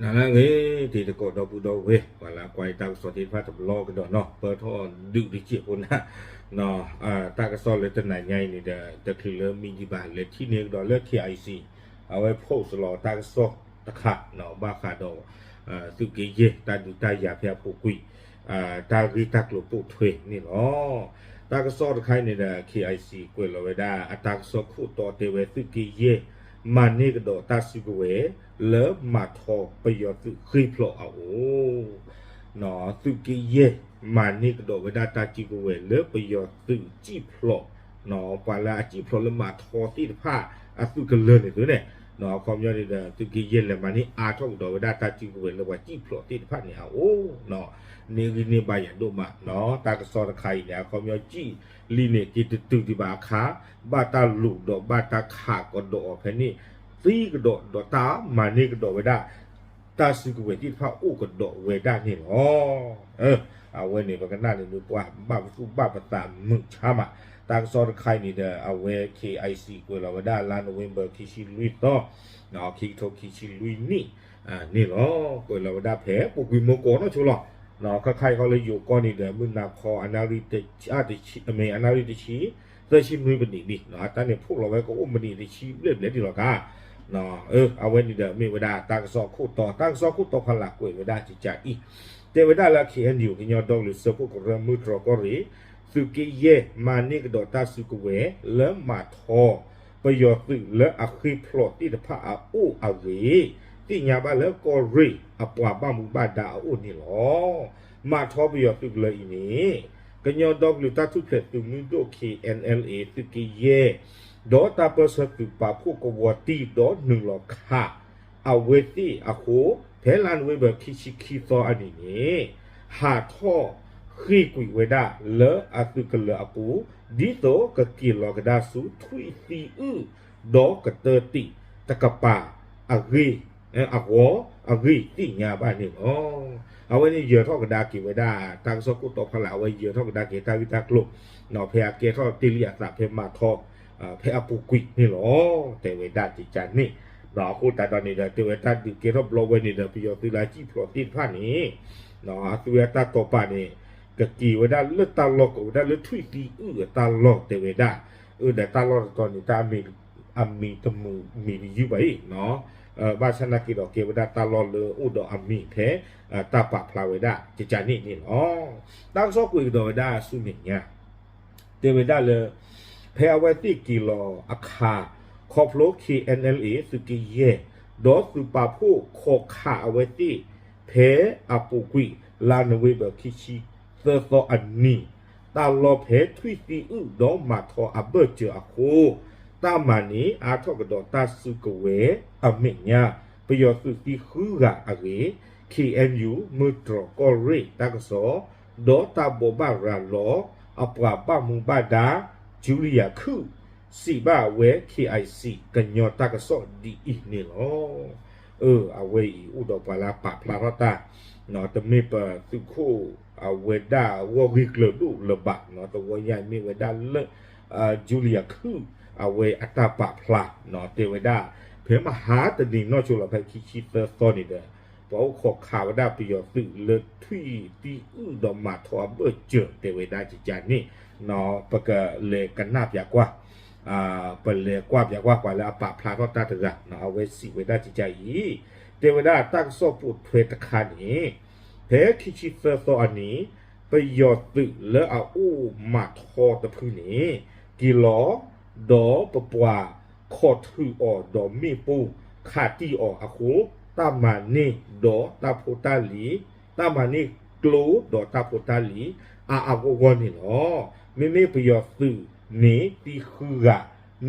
အဂ့ၤ တံၤသကိးဒီပုၢ်ဒီဝဲၢ် ပှၤလၢအကွၢ်ယတၢ်ကစီၣ်သ့ၣ်တဖၣ်တဘျီကဒီးနီၤ ပၢၢ်ထီၣ်ဒုးတစဲးဖိနၤ, တၢ်ကစီၣ်လၢတနၤညါအံၤန့ၣ်ဒီး တချုးလၢမံၤဒံးဘၣ် လဲၤထံၣ်န့ၢ်ကဒီးလၢ K I C အဝဲ post လီၤတၢ်ကစီၣ်တခါ ဘၣ်ဃးဒီး သုးက့ယဲၢ် တၢ်ဒုးတၢ်ယၤဖဲအပူၤကွံာ် တၢ်ဂ့ၢ်တၢ်ကျိၤပိာ်ထွဲန့ၣ်လီၤ. တၢ်ကစီၣ်တခါအံၤန့ၣ်ဒီး K I C ကွဲးလီၤဝဲဒၣ် အတၢ်ကစီၣ်ခိၣ်တီတဲဝဲ သုးက့ယဲၢ် မၤန့ၢ်ကဒီးတၢ်စုကဝဲၤ လၢမၤထီပယီၤသုးဃ့ၢ်ဖျိးအအိၣ် သုးက့ယဲၢ် မၤန့ၢ်ကဒီးဝဲဒၣ်တၢ်စုကဝဲၤလၢပယီၤသုးစံၣ်ဖျိး ပှၤလၢအစံၣ်ဖျိးလၢမၤထီသ့ၣ်တဖၣ်အသုးကလၢၤန့ၣ်သုန့ၣ်, အခီပညီန့ၣ်ဒီး သုးက့ယဲၢ်လဲၤမၤန့ၢ်အါထီၣ်ကဒီးဝဲဒၣ်တၢ်စုကဝဲၤလၢပှၤစံၣ်ဖျိးသ့ၣ်တဖၣ်န့ၣ်အအိၣ်, န့ၢ်ဂံၢ်န့ၢ်ဘါယၤဒိၣ်မး, တၢ်ကစီၣ်တခါအံၤန့ၣ် အခီပညီစံၣ်လံန့ၣ် က့ၤတတုၤဒံးဘၣ်အခါ ဘၣ်တၢ်လူၤဒီးဘၣ်တၢ်ခးကဒီးအီၤဖဲန့ၣ် သံကဒီးဒီးတၢ်မၤန့ၢ်ကဒီးဝဲဒၣ် တၢ်စုကဝဲၤသ့ၣ်တဖၣ်အိၣ်ကဒီးဝဲဒၣ်န့ၣ်လီၤ. အဝဲန့ၣ် ပကနၣ်န့ၣ် ပှၤဘၣ်ပသူၣ်ဘၣ်ပသးမုာ်ဆါမး, တၢ်ကစီၣ်တခါအံၤန့ၣ်ဒီး အဝဲ K I C ကွဲးလီၤဝဲဒၣ်လါ November ခံဆံလွံၢ်သီ ခံကထိခံဆံလွံၢ်နံၣ်န့ၣ်လီၤ. ကွဲးလီၤဝဲဒၣ်ဖဲပူၤကွံာ်မုၢ်ကီၢ်နီၢ်ဆိလီၤ. ခါခါအံၤခီလၢယိၤကီၢ်န့ၣ်ဒီး မုၢ်နၤခီ အနၣ်ရံၣ်တဆံ မ့ၢ်အနၣ်ရံၣ်တဆံ သၢဆံနွံမံးနံးလံ, အတၢ်န့ၣ်ဖှိၣ်လီၤဝဲကအိၣ်မံးနံးတဆံဘျဲၣ်ဘျဲၣ်ဒံးလီၤကါ အဝဲန့ၣ်ဒီးမ့ၢ်ဝဲဒၣ်တၢ်ကစီၣ်ခိၣ်တီ, တၢ်ကစီၣ်ခိၣ်တီဖီလာ်ကွဲးဝဲဒၣ်ကကးအံၤ, တဲဝဲဒၣ်လၢ K N U ကညီဒီကလုာ်စၢဖှိၣ်ကရၢမုၢ်တြီၤကီၢ်ရ့ၣ် သုးက့ယဲၢ် မၤန့ၢ်ကဒီးတၢ်စုကဝဲၤ လၢမၤထီပယီၤသုးလၢအဃ့ၢ်ဖျိးသ့ၣ်တဖၣ်အအိၣ်အဂ့ၢ် သ့ၣ်ညါဘၣ်လၢကီၢ်ရ့ၣ်အပှၤဘၣ်မူဘၣ်ဒါအအိၣ်န့ၣ်လီၤ. မၤထီပယီၤသုးကလၢၤအံၤန့ၣ် ကညီဒီကလုာ်တၢ်ထူၣ်ဖျဲးသုးမုၢ်ဒိၣ် K N L A သုးက့ယဲၢ် ဒီးတၢ်ပၢၢ်ဆၢသုးပာ်ဖှိၣ်ကဝီၤတံၢ်ဒီးနုာ်လီၤခး အဝဲသ့ၣ်အဃိ ဖဲလါနိၣ်ဝ့ဘၢၣ်ခံဆံခံသီအနံၤန့ၣ် ဟးထီၣ်ဃ့ၢ်ကွံာ်ဝဲဒၣ်လၢအသုးကလၢၤအပူၤ ဒ်သိးကက့ၤလီၤကဒါဆူထွံၣ်သံအုၣ်ဒီးကတၢၢ်တံာ်တကပၤအဂ့ၢ် အဂီၢ်အဂ့ၢ်သ့ၣ်ညါဘၣ်န့ၣ်လီၤ. အဝဲန့ၣ်ယၢၤထီၣ်ကဒါက့ၤဝဲဒၣ် တၢ်ကစီၣ်ခိၣ်တီဖီလာ် အဝဲယၢၤထီၣ်ကဒါက့ၤတၢ်ဂ့ၢ်တၢ်ကျိၤ ဖဲအကဲထီၣ်တ့ၢ်လံအသးဖဲမၤထီ ဖဲအပူၤကွံာ်န့ၣ်လီၤ. တဲဝဲဒၣ်ကကးန့ၣ် ဒီးအဃိသတးဒီးန့ၣ်ဒီး တဲဝဲတၢ်ဒုးကဲထီၣ်ဘျီဝဲန့ၣ်ဒီး ပယီၤသုးလၢအစံၣ်ဖျိးသ့ၣ်တဖၣ်န့ၣ် အသုဝဲအတၢ်တိာ်ပာ်န့ၣ် ကက့ၤဝဲဒၣ်လၢတၢ်လီၢ် ကဝဲဒၣ်လၢထွံၣ်သံအုၣ်အတၢ်လီၢ်တဲဝဲဒၣ်, အၢ ဒီးတၢ်လီၢ်တတီၤန့ၣ် တၢ်အမံၤတမုာ်မံၤတယုၢ်ဘၣ်အံၤ ဘၣ်ဆၣ်နာ်က့ဒီးကဲဝဲဒၣ်တၢ်လီၢ်လၢအိၣ်ဒီးအမံၤဖဲ တၢ်ပာ်ဖျါဝဲဒၣ်ကကးန့ၣ်န့ၣ်လီၤ. တၢ်ကစီၣ်ကွဲးကဒီးဝဲဒၣ်ဆူမဲာ်ညါ တဲဝဲဒၣ်လၢ ဖဲအဝဲသ့ၣ်က့ၤလီၤအခါ ခီဖျိ K N L A သုးက့ယဲၢ် ဒီးသုးပာ်ဖှိၣ်ခိးခးအဝဲသ့ၣ် ဖဲအပူၤကွံာ် လါနိၣ်ဝ့ဘၢၣ်ခံဆံသၢသီအနံၤ တၢ်လီၢ်ဖဲထွံၣ်သံအုၣ်ဒီးမၤထီအဘၢၣ်စၢၤအဃိ တၢ်မၤန့ၢ်အါထီၣ်ကဒီးတၢ်စုကဝဲၤအမဲာ်ညါ ပယီၤသုးသံဃုဂၤအဂ့ၢ် K N U မုၢ်တြီၤကီၢ်ရ့ၣ်တၢ်ကစီၣ် ဒီးတၢ်ဘိးဘၣ်ရၤလီၤအပှၤဘၣ်မူဘၣ်ဒါ Julia Khu စံးဘၣ်ဝဲ K I C ကညီတၢ်ကစီၣ်ဒ်အံၤန့ၣ်လီၤ. အၢ အဝဲအံၤအိၣ်ဒီးပှၤလၢအပာ်ဖျါထီၣ်တၢ် တမ့ၢ်ပသုးခိၣ်အဝဲဒၣ်ဂီၢ်ဂ့ၢ်ကျၢၤဒိၣ်လၢၤဘၣ် တဝီညါအံၤမ့ၢ်ဝဲဒၣ်လၢ Julia Khu အဝဲအတၢ်ပာ်ဖျါ တဲဝဲဒၣ် ဖဲမဟါတနံၤနီၢ်ဆိလီၤ ဖဲခံဆံသၢသီန့ၣ်ဒီး ပှၤအိၣ်ခိးခးဝဲဒၣ်ပယီၤသုးလၢထွံၣ်သံအုၣ်ဒီးမၤထီအဘၢၣ်စၢၤတဲဝဲဒၣ်ကကးန့ၣ် ပကလဲၤကနၣ်ပၠးကွၢ် ပလဲၤကွၢ်ပၠးကွၢ်ပှၤလၢအပာ်ဖျါထီၣ်တၢ်တဂၤ အဝဲစံးဝဲဒၣ်ကကးအံၤ တဲဝဲဒၣ်တၢ်ကစီၣ်ပိာ်ထွဲတခါန့ၣ် ဖဲခံဆံသၢသီအနံၤ ပယီၤသုးလၢအအိၣ်မၤထီတဖုန့ၣ် က့ၤလီၤ ဒီးပပှၤခိးထုးအီၤဒီးမ့ၣ်ပိၢ်ခးတံၢ်အီၤအဃိ တၢ်မၤန့ၢ်ဒီးတၢ်ဖိတၢ်လံၤ တၢ်မၤန့ၢ်ကျိဒီးတၢ်ဖိတၢ်လံၤ အါအါဂီၢ်ဂီၢ်န့ၣ်လီၤ. မ့မ့ၢ်ပယီၤသုးန့ၣ်သံဃုဂၤ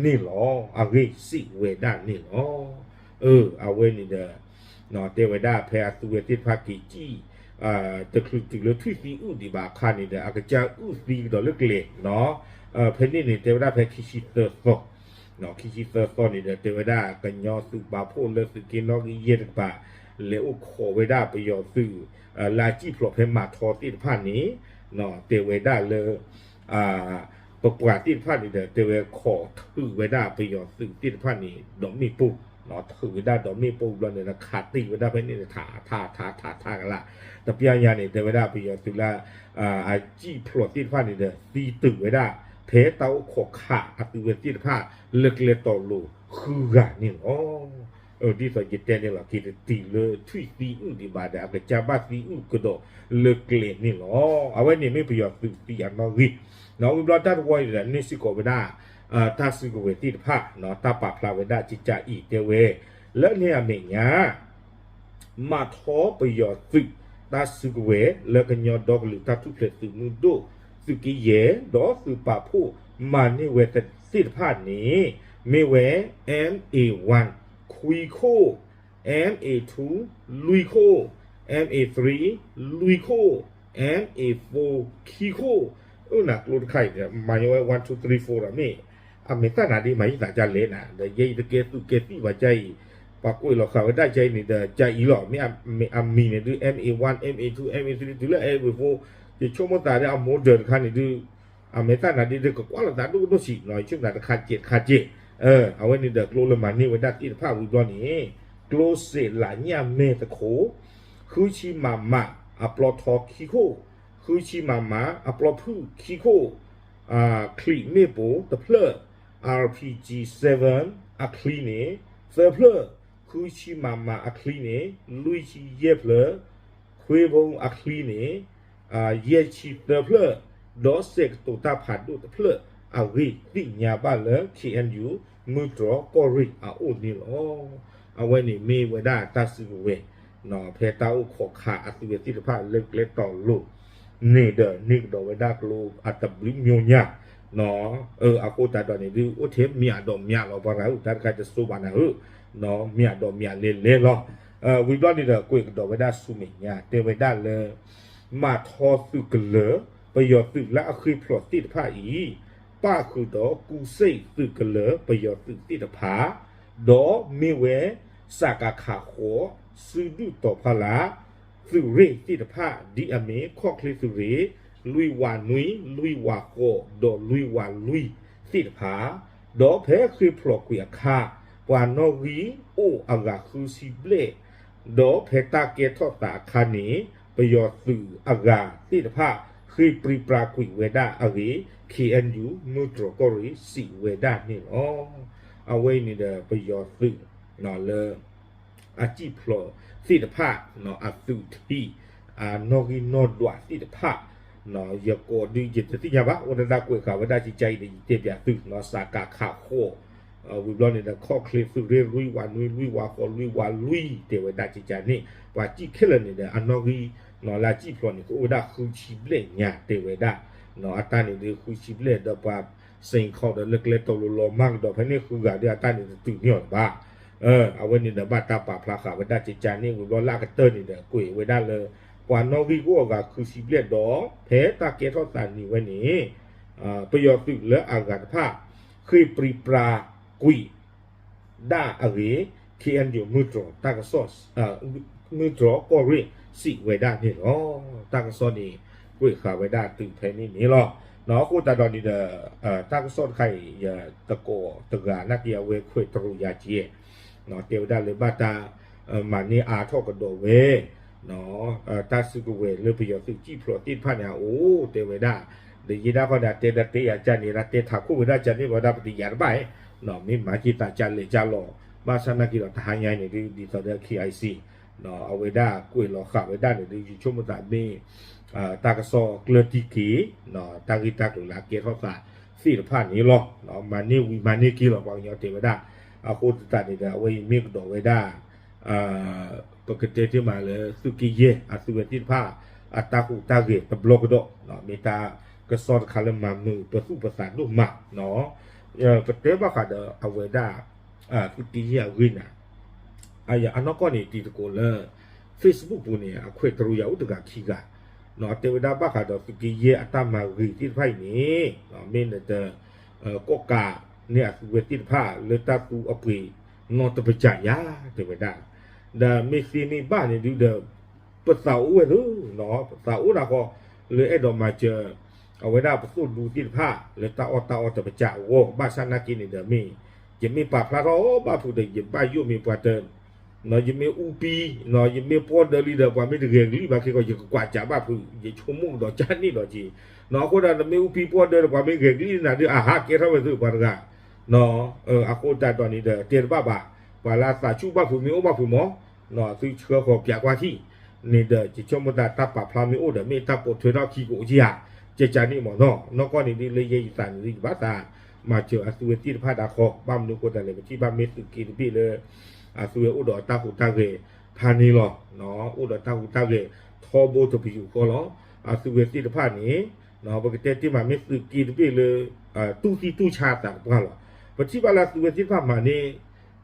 န့ၣ်လီၤ. အဂ့ၢ်စံးဝဲဒၣ်န့ၣ်လီၤ. အၢ အဝဲန့ၣ်ဒီး တဲဝဲဒၣ်ဖဲအသုဝဲသ့ၣ်တဖၣ်က့ၤစံၣ် တချုးတုၤလၢထွံၣ်သံအုၣ်ဒံးဘၣ်အခါန့ၣ်ဒီး အကစၢ်အုၣ်သံကဒီးလၢကျဲ ဖဲန့ၣ်န့ၣ် တဲဝဲဒၣ်ဖဲခံဆံသၢသီ ခံဆံသၢသီန့ၣ်ဒီး တဲဝဲဒၣ်ကညီသုးပာ်ဖှိၣ်လၢသုးက့နီၣ်ဂံၢ်ယဲၢ်တကပၤ လဲၤအိၣ်ခိးဝဲဒၣ်ပယီၤသုး လၢအစံၣ်ဖျိးဖဲမၤထီသ့ၣ်တဖၣ်န့ၣ် တဲဝဲဒၣ်လၢ ပပှၤသ့ၣ်တဖၣ်န့ၣ်ဒီး တဲဝဲခိးထုးဝဲဒၣ်ပယီၤသုးသ့ၣ်တဖၣ်န့ၣ် ဒီးမ့ၣ်ပိၢ် ထုးဝဲဒၣ်ဒီးမ့ၣ်ပိၢ်ဝံၤဘျီန့ၣ်ဒီး ခးတ့ၢ်ဝဲဒၣ်ဖဲန့ၣ်န့ၣ် ထးထးထးထးထးကလၢ်, တပျၢ်ညါန့ၣ် တဲဝဲဒၣ်ပယီၤသုးလၢ အစံၣ်ဖျိးသ့ၣ်တဖၣ်န့ၣ်ဒီး သံတုၤဝဲဒၣ် ဖဲတၢ်အိၣ်ခိးခးအသုးဝဲသ့ၣ်တဖၣ် လၢကျဲတီၤလိၤဃုဂၤန့ၣ်လီၤ. ဒ်သိးယတဲန့ၣ်လီၤ က့ၤတတုၤလၢထွံၣ်သံအုၣ်ဒံးဘၣ်ဒီး အကစၢ်ဘၣ်သံအုၣ်ကဒီးလၢကျဲန့ၣ်လီၤ. အဝဲန့ၣ်မ့ၢ်ပယီၤသုးသံအနီၣ်ဂံၢ်, ဝံၤဘျီတၢ်တဝီအံၤဒီး န့ၢ်စ့ၢ်ကီးဝဲဒၣ် တၢ်စုကဝဲၤသ့ၣ်တဖၣ် တၢ်ပာ်ဖျါဝဲဒၣ်ကကးအံၤတဲဝဲ လၢန့ၣ်အမဲာ်ညါ မၤထီပယီၤသုး တၢ်စုကဝဲၤလၢကညီဒီကလုာ်တၢ်ထူၣ်ဖျဲးသုးမုၢ်ဒိၣ် သုးက့ယဲၢ် ဒီးသုးပာ်ဖှိၣ်မၤန့ၢ်ဝဲသ့ၣ်တဖၣ်န့ၣ် မ့ၢ်ဝဲ M A one ခွံခိၣ်, M A two လွံၢ်ခိၣ်, M A three လွံၢ်ခိၣ်, M A four ခံခိၣ်, အၢ နၤကျိတခါအံၤ မၤညီဝဲ one two three four ဒီးမ့ၢ် အမဲာ်သၣ်နၤဒ်မၤယံာ်သးကလဲၣ်နၤ ဒီးယဲအံၤတကဲသုးကဲသံၣ်ဘၣ်ကါအံၤ, ပှၤကွဲးလီၤဃာ်ဝဲဒၣ်ကါအံၤန့ၣ်ဒီး ကါအံၤလီၤ မ့ၢ်အမံၤန့ၣ်ဒုး M A one, M A two, M A three တုၤလၢ M A four ယဆိကမိၣ်သးဒီးအ model တခါန့ၣ်ဒုး အမဲာ်သၣ်နၤဒ်ဒုးကကွၢ်လိာ်သးဒိၣ်ကဒိၣ်ဆံး ယဆိကမိၣ်သးတခါကဲးတခါကဲး, အဝဲန့ၣ်ဒီးကျိလၢမၤန့ၢ်ဝဲဒၣ်သ့ၣ်တဖၣ်ဝံၤဘျီန့ၣ် ကျိစဲးလးညၣ်မဲာ်တခိး ဃုဆံမးမး အပျီထီခံခိၣ်, ဃုဆံမးမး အပျီဖုၣ်ခံခိၣ်, ချံးမ့ၣ်ပိၢ်တဖျၢၣ်, R P G seven အချံန့ၣ် သၢဖျၢၣ်, ဃုဆံမးမးအချံန့ၣ် လွံၢ်ဆံယဲၢ်ဖျၢၣ်, ခွ့ဘိအချံန့ၣ် ယဲၢ်ဆံသၢဖျၢၣ်, ဒီးစဲးကတိၤတၢ်ဖးဒိၣ်တဖျၢၣ်အဂ့ၢ်သ့ၣ်ညါဘၣ်လၢ K N U မုၢ်တြီၢ်ကီၢ်ရ့ၣ်အအိၣ်န့ၣ်လီၤ. အဝဲန့ၣ်မ့ၢ်ဝဲဒၣ်တၢ်စုကဝဲၤ ဖဲတၢ်အိၣ်ခိးခးအသုးဝဲသ့ၣ်တဖၣ်လၢကျဲတီၤလိၤန့ၣ်ဒီး န့ၢ်ကဒီးဝဲဒၣ်ကျိအတဘျုးမျိညါ အဃိသတးဒီးန့ၣ်ဒုး အိၣ်ထဲမ့ၢ်အဒီးမ့ၢ်လီၤ ပှၤဂၤဧၢ တၢ်တခါတစိဘၣ်နၤဧၢ, မ့ၢ်အဒီးမ့ၢ်လဲၤလဲၤလီၤ. ဝံၤဘျီန့ၣ်ဒီး ကွဲးကဒီးဝဲဒၣ်ဆူမဲာ်ညါ တဲဝဲဒၣ်လၢ မၤထီသုးကလၢၤ ပယီၤသုးလၢအဃ့ၢ်ဖျိးသ့ၣ်တဖၣ်အံၤ ပၣ်ဃုာ်ဒီးကူစ့ၣ်သုးကလၢၤပယီၤသုးသ့ၣ်တဖၣ် ဒီးမ့ၢ်ဝဲ စကခ ဃိး စုဒုၣ်တီၤဖီလာ် သုးရ့ၣ်သ့ၣ်တဖၣ် ဒ်အမ့ၢ်ခီၣ်ချ့သုးရ့ၣ် လွံၢ်ဝးနွံ လွံၢ်ဝးဃိး ဒီးလွံၢ်ဝးလွံၢ်သ့ၣ်တဖၣ်, ဒီးဖဲဃ့ၢ်ဖျိးကွံာ်အခါ ပှၤနီၣ်ဂံၢ်အိၣ်အဂၤဃုဆံဘျဲၣ်, ဒီးဖဲတၢ်ကဲထီၣ်သးအခါန့ၣ် ပယီၤသုးအဂၤသ့ၣ်တဖၣ် ဃ့ၢ်ပြံပြါကွံာ်ဝဲဒၣ်အဂ့ၢ် K N U မုၢ်တြီၢ်ကီၢ်ရ့ၣ်စံးဝဲဒၣ်န့ၣ်လီၤ. အဝဲအံၤန့ၣ်ဒီးပယီၤသုး လၢ အစံၣ်ဖျိးသ့ၣ်တဖၣ် အသုးထံး အနီၣ်ဂံၢ်နီၣ်ဒွးသ့ၣ်တဖၣ် ယကိးဒုးယတသ့ၣ်ညါဘၣ် အိၣ်ဒၣ်တၢ်ကွဲးဃာ်ဝဲဒၣ်ကကါအံၤဒီး ယတဲပၠးသု စကခ ဃိး ဝံၤဘျီန့ၣ်ဒီး ခီၣ်ချ့သုးရ့ၣ် လွံၢ်ဝးနွံ လွံၢ်ဝးဃိး လွံၢ်ဝးလွံၢ် တဲဝဲဒၣ်ကကါန့ၣ် ပှၤစံၣ်ခဲလၢာ်န့ၣ်ဒီး အနီၣ်ဂံၢ် လၢအစံၣ်ဖျိးန့ၣ် ကအိၣ်ဝဲဒၣ်ဃုဆံဘျဲၣ်ညါ တဲဝဲဒၣ် အတၢ်န့ၣ်ဒုးဃုဆံဘျဲၣ်ဒီးပှၤ စ့ၣ်ခီဒီးလၢကျဲတီၤလိၤလီၤမၢ်ကဒီးဖဲန့ၣ်ဃုဂၤဒီးအတၢ်န့ၣ်တတုၤန့ၢ်အီၤလၢၤဘၣ်. အဝဲန့ၣ်ဒီးဘၣ်တၢ်ပာ်ဖျါဃာ်ဝဲဒၣ်ကကါန့ၣ် ဝံၤဘျီလၢအကတၢၢ်န့ၣ်ဒီး ကွဲးဝဲဒၣ်လၢ ပှၤနီၣ်ဂံၢ်ကအိၣ်အဂၤဃုဆံဘျဲၣ်ဒီး ဖဲတၢ်ကဲထီၣ်သးနံၤဝဲန့ၣ် ပယီၤသုးလၢအဂၤတဖၣ် ဃ့ၢ်ပြံပြါကွံာ် ဒၣ်အဂ့ၢ် K N U မုၢ်တြီၢ်တၢ်ကစီၣ် မုၢ်တြီၢ်ကီၢ်ရ့ၣ်စံးဝဲဒၣ်န့ၣ်လီၤ. တၢ်ကစီၣ်န့ၣ် ကွဲးဃာ်ဝဲဒၣ်တုၤဖဲန့ၣ်န့ၣ်လီၤ. အဃိသတးဒီးန့ၣ်ဒီး တၢ်ကစီၣ်တခါအံၤ ယတကိးတဂၤနာ်က့အဝဲခွဲးတရူးယၤကဲ တဲဝဲဒၣ်လၢဘၣ်တၢ် မၤန့ၢ်အါထီၣ်ကဒီးဝဲ တၢ်စုကဝဲၤလၢပယီၤသုးစံၣ်ဖျိးသ့ၣ်တဖၣ်န့ၣ်အအိၣ် တဲဝဲဒၣ် ဒီးယဲဒၣ်ဃီဒီးတဲဒၣ်တဲယၤကန့ၣ် ဒၣ်တဲထးခိၣ်ဝဲဒၣ်ကန့ၣ်လီၤ ဒၣ်ပတယၤတဘၣ် မ့ၢ်မၤက့ၤသးကလဲာ်ကလီၤ ဘၣ်ဆၣ်နာ်က့ဒီးတဟါညါန့ၣ်ဒ်သိးဒီး K I C အဝဲဒၣ်ကွဲးလီၤဃာ်ဝဲဒၣ်န့ၣ်ဒ် ယဆိကမိၣ်သးမ့ၢ် တၢ်ကစီၣ်ကျၢၢ်တံၢ်က့ၤ တၢ်ဂ့ၢ်တၢ်ကျိၤလၢအကဲထီၣ်သးသ့ၣ်တဖၣ်န့ၣ်လီၤ. မၤန့ၢ်ဝံၤမၤန့ၢ်က့ၤလီၤ ပှၤကညီတဲဝဲဒၣ် အဃိသတးန့ၣ်ဒီး အဝဲအံၤမ့ၢ်ကဒီးဝဲဒၣ် ပကတဲတ့ၢ်မးလၢ သုးက့ယဲၢ် အသုးဝဲသ့ၣ်တဖၣ် အတၢ်ဟူးတၢ်ဂဲၤတဘျီကဒီး မ့ၢ်တၢ်ကစီၣ်တခါလၢမၤမုာ်ပသူၣ်ပသးဒိၣ်မး ပတဲဘၣ်ဃးဒီးအဝဲဒၣ် သုးက့ယဲၢ်အဂ့ၢ်န့ၣ် အနီၢ်ကီၢ်န့ၣ် တံၤသကိးလၢ Facebook ပူၤန့ၣ် အခွဲးတရူးယၤအိၣ်တဂၤခံဂၤ တဲဝဲဒၣ်ဘၣ်ဃးဒီးသုးက့ယဲၢ်အတၢ်မၤဂ့ၤသ့ၣ်တဖၣ်အံၤန့ၣ် မ့ၢ်နတ ကီၣ်ကးန့ၢ်အသုးဝဲသ့ၣ်တဖၣ်လၢတၢ်သူအပှ့ၤနီတပစၢ်ယၤ တဲဝဲဒၣ် ဒီးမ့ၢ်သ့မ့ၢ်ဘၣ်န့ၣ်ဒုးဒီး ပသးအိၣ်ဝဲသ့ ပသးအိၣ်နၤဃီ လၢအဲၣ်ဒိးမၤစၢၤ အဝဲဒၣ်ပသိၣ်ဒူသ့ၣ်တဖၣ် လၢတၢ်အီၣ်တၢ်အီတပစၢ်အဂီၢ် ဘၣ်ဆၣ်နာ်က့န့ၣ်ဒီးမ့ၢ် ယမ့ၢ်ပာ်ဖျါထီၣ်ဘၣ်ဖုးဒီး ယဘၣ်ယိၣ်မ့ၢ်ပှၤတ ယမ့ၢ်အူပံ, ယမ့ၢ်ပှီၢ်ဒၢလံဒီး ပှၤမ့ၢ်တဂဲၤကလံၣ်ဘၣ်ခဲကီး ယကကွၢ်စးဘၣ်ဖုး, ယဆိကမိၣ်ကဒီးကၢ်န့ၣ်ဒီးက့ၤ, အဃိဒီးနမ့ၢ်အူပံပှီၢ်ဒၢဒီး ပှၤမ့ၢ်ဂဲၤကလံၣ်နၤဒီး အဟးကဲထီၣ်ဝဲသုပှၤတဂၤ, အဃိသတးဒီးန့ၣ်ဒီး တဲတဘၣ်ဘၣ်, ပှၤလၢအသးဆူၣ်ဘၣ်ဖုးမ့ၢ်အိၣ်ဘၣ်ဖုးမး, သုဆှၢဃီၤပၠးကွၢ်ထံၣ်န့ၣ်ဒီး ယဆိကမိၣ်သးတၢ်ပာ်ဖျါမ့ၢ်အိၣ်ဒီး မ့ၢ်တၢ်ပိာ်ထွဲထီၣ်ခံကအိၣ်က့ဧါ, ကကန့ၣ်မးနီၤ, နီၢ်ကီၢ်န့ၣ်ဒ်လၢယဲယသးန့ၣ်ဒ်ယဘၣ်သး မၤစၢၤအသုဝဲသ့ၣ်တဖၣ်ဒၣ်ဃီ, ဘၣ်မနုၤအဃိသတးလဲၣ် ပထံၣ်ဘၣ်မ့ၢ်သုးက့တဘ့ၣ်လၢ အသုဝဲအိၣ်ဒီးတၢ်ဟူးတၢ်ဂဲၤဖးန့ၣ်လီၤ, အိၣ်ဒီးတၢ်ဟူးတၢ်ဂဲၤထီဘိတပယူာ်ဃီလီၤ, အသုဝဲသ့ၣ်တဖၣ်န့ၣ် ပကတဲတ့ၢ်မးမ့ၢ်သုးက့တဘ့ၣ်လၢ တူၢ်သံတူၢ်ဆါအသးတပှၢ်လီၤ, ပထံၣ်ဘၣ်လၢအသုဝဲသ့ၣ်တဖၣ်မၤန့ၢ်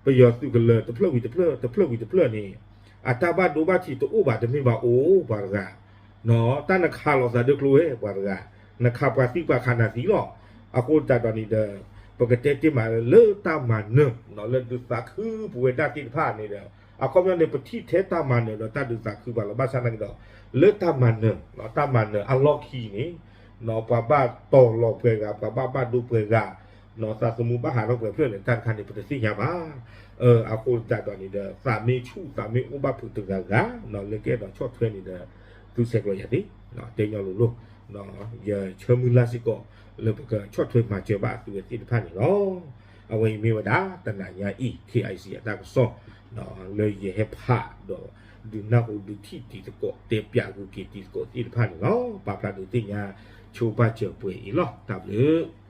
ပယီၤသုးကလၢၤတဖျၢၣ်ဝံၤတဖျၢၣ် တဖျၢၣ်ဝံၤတဖျၢၣ်န့ၣ် အတၢ်ဘၣ်ဒိဘၣ်ထံးတအိၣ်ဘၣ်တမ့ၢ်ဘၣ်အိၣ်ပှၤတဂၤ, တၢ်နခးလိာ်သးဒၢကျိဝဲပှၤတဂၤ, နခးပှၤသံပှၤခးနၤသံလီၤ, အဃိသတးဒီးန့ၣ်ဒီးပကတဲတ့ၢ်မးလၢတၢ်မၤနၢၤ လၢဒုးသးခုပဝဲဒၣ်သ့ၣ်တဖၣ်န့ၣ်ဒီး အခီပညီန့ၣ် ပထံၣ်ထဲတၢ်မၤနၢၤဒီးတၢ်ဒုးသးခုဘၣ်လီၤ, ဘၣ်ဆၣ်သနာ်က့ဒီး လၢတၢ်မၤနၢၤ တၢ်မၤနၢၤအလီၢ်ခံန့ၣ် ပှၤဘၣ်တီၤလီၤပှဲၤဂၤ ပှၤဘၣ်ဘၣ်ဒိပှဲၤဂၤ, သးသမူဘၣ်ဟးထီၣ်ပှဲၤဖျၢၣ်န့ၣ် တၢ်တခါန့ၣ် ပတသ့ၣ်ညါဘၣ်, အဃိသတးဒီးန့ၣ်ဒီး သးမ့ၢ်ဆူၣ် သးမ့ၢ်အိၣ်ဘၣ်ဖုးတဂၤဂၤ လၢကအဲၣ်ဒိးဆီၣ်ထွဲန့ၣ်ဒီး သုဆဲးကျိးယၤသ့, တဲညီလိၤလိၤ, ယဆၢမုၢ်လၢ်စ့ၢ်ကီး လၢပကဆီၣ်ထွဲမၤစၢၤဘၣ်အသုဝဲသ့ၣ်တဖၣ်န့ၣ်လီၤ. အဝဲအံၤမ့ၢ်ဝဲဒၣ် တနၤညါအံၤ KIC အတၢ်ကစီၣ် လၢယဟဲဖးဒီး ဒုးနၢ်ဟူဒုးထံၣ်တံၤသကိး တဲပၠးဂုၤက့ၤတံၤသကိးသ့ၣ်တဖၣ်န့ၣ်လီၤ. ပာ်ဖျါဒုးသ့ၣ်ညါ ဆိပာ်စၢၤပှဲၤအံၤလီၤ. တၢ်ဘျုး